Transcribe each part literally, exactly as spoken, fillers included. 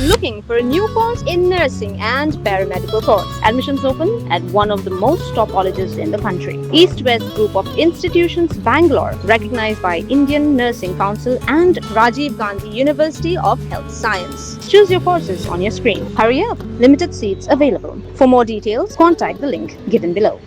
Looking for a new course in nursing and paramedical course? Admissions open at one of the most top colleges in the country. East West Group of Institutions, Bangalore, recognized by Indian Nursing Council and Rajiv Gandhi University of Health Science. Choose your courses on your screen. Hurry up, limited seats available. For more details, contact the link given below.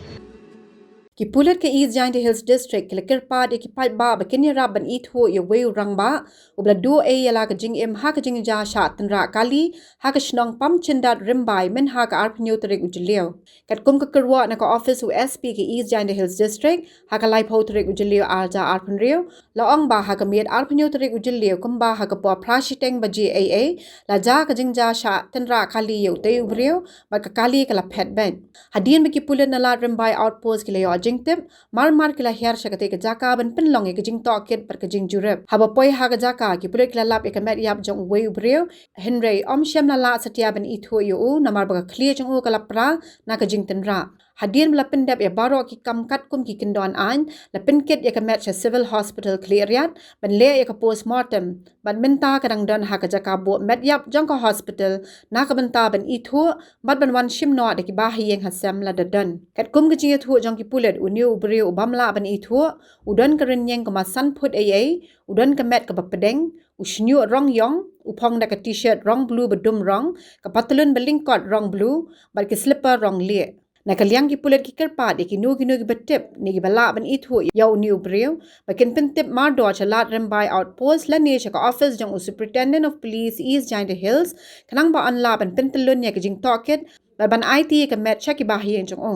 Ki pulit ka East Jaintia Hills District ki la kyrpad ïa ki paidbah ba kin ïarap ban ithuh ïa uwei u rangbah uba la duh ei ïa la ka jingim ha ka jingjia shah tynrah kali ha ka shnong Pamchyndat Rymbai mynha ka arphew tarik u Jylliew. Katkum ka kyrwoh na ka ophis u S P ka East Jaintia Hills District, ha ka laiphew tarik u Jylliew arhajar arphew hynriew, la ong ba ha ka miet arphew tarik u Jylliew kumba ha ka por phra shiteng baje ei ei, la jia ka jingjia shah tynrah kali ïa utei u briew, bad ka kali ka la phet beit. Hadien ba ki pulit na Lad Rymbai Outpost ki la ïoh jingtip, mar mar ki la hiar sha katei ka jaka ban pynlong ïa ka jingtohkit bad ka jingjurip. Haba poi ha ka jaka, ki pulit ki la lap ïa ka met ïap jong uwei u briew, hynrei ym shym la lah satia ban ithuh ïa u, namar ba ka khlieh jong u ka la pra na ka jingtynrah. Hadien ba la pyndep ïa baroh ki kam katkum ki kyndon aiñ, la pynkit ïa ka met sha Civil Hospital Khliehriat ban leh ïa ka postmortem, bad mynta ka dang don ha ka jaka buh met ïap jong ka hospital na ka bynta ban ithuh bad ban wan shim noh da ki bahaïing hasem lada don. Katkum ka jingïathuh jong ki pulit, une u briew u bym lah ban ithuh, u don ka rynïeng kumba san phut ei ei, u don ka met kaba pdeng, u shñiuh rong ïong, u phong da ka t-shirt rong blue ba dum rong, ka patlun ba lyngkot rong blue, bad ki slipper rong lieh. Na ka liang ki pulit ki kyrpad ïa kino kino kiba tip ne kiba lah ban ithuh ïa une u briew ba kin pyntip mardor sha Lad Rymbai Outpost lane sha ka ophis jong u Superintendent of Police East Jaintia Hills, khnang ba yn lah ban pyntyllun ïa ka jingtohkit bad ban aiti ïa ka met sha ki bahaïing jong u.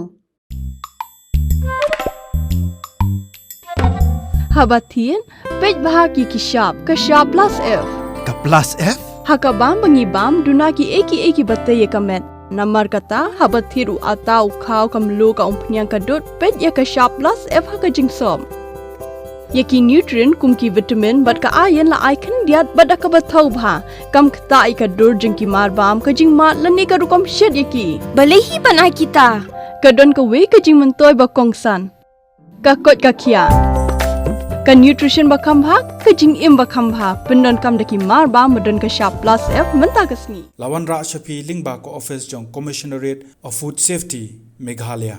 Haba thied, peit bha ki ki shap, ka shap plus F. Ka plus F? Ha ka bam ba ngi bam, duna ki ei ki ei kiba tei ïa ka met. Namar kata, haba thied u atta, u khaw, ka mluh, ka umphniang, ka dud, peit ïa ka shap plus F ha ka jingsop. Ïa ki nutrient kum ki vitamin bad ka iron la ai khyndiat bad da kaba thaw bha. Kam ktah ïa ka dur jong ki marbam, ka jingmad lane ka rukom shet ïa ki. Balei hi ban ai kita? Ka don kawei ka jingmyntoi ba kongsan. Ka koit ka khiah. Ka nutrition ba kham bha, ka jingim ba kham bha. Pyndonkam da ki marbam ba don ka shap plus F mynta ka sngi. La wanrah sha phi lyngba ka ophis jong Commissionerate of Food Safety, Meghalaya.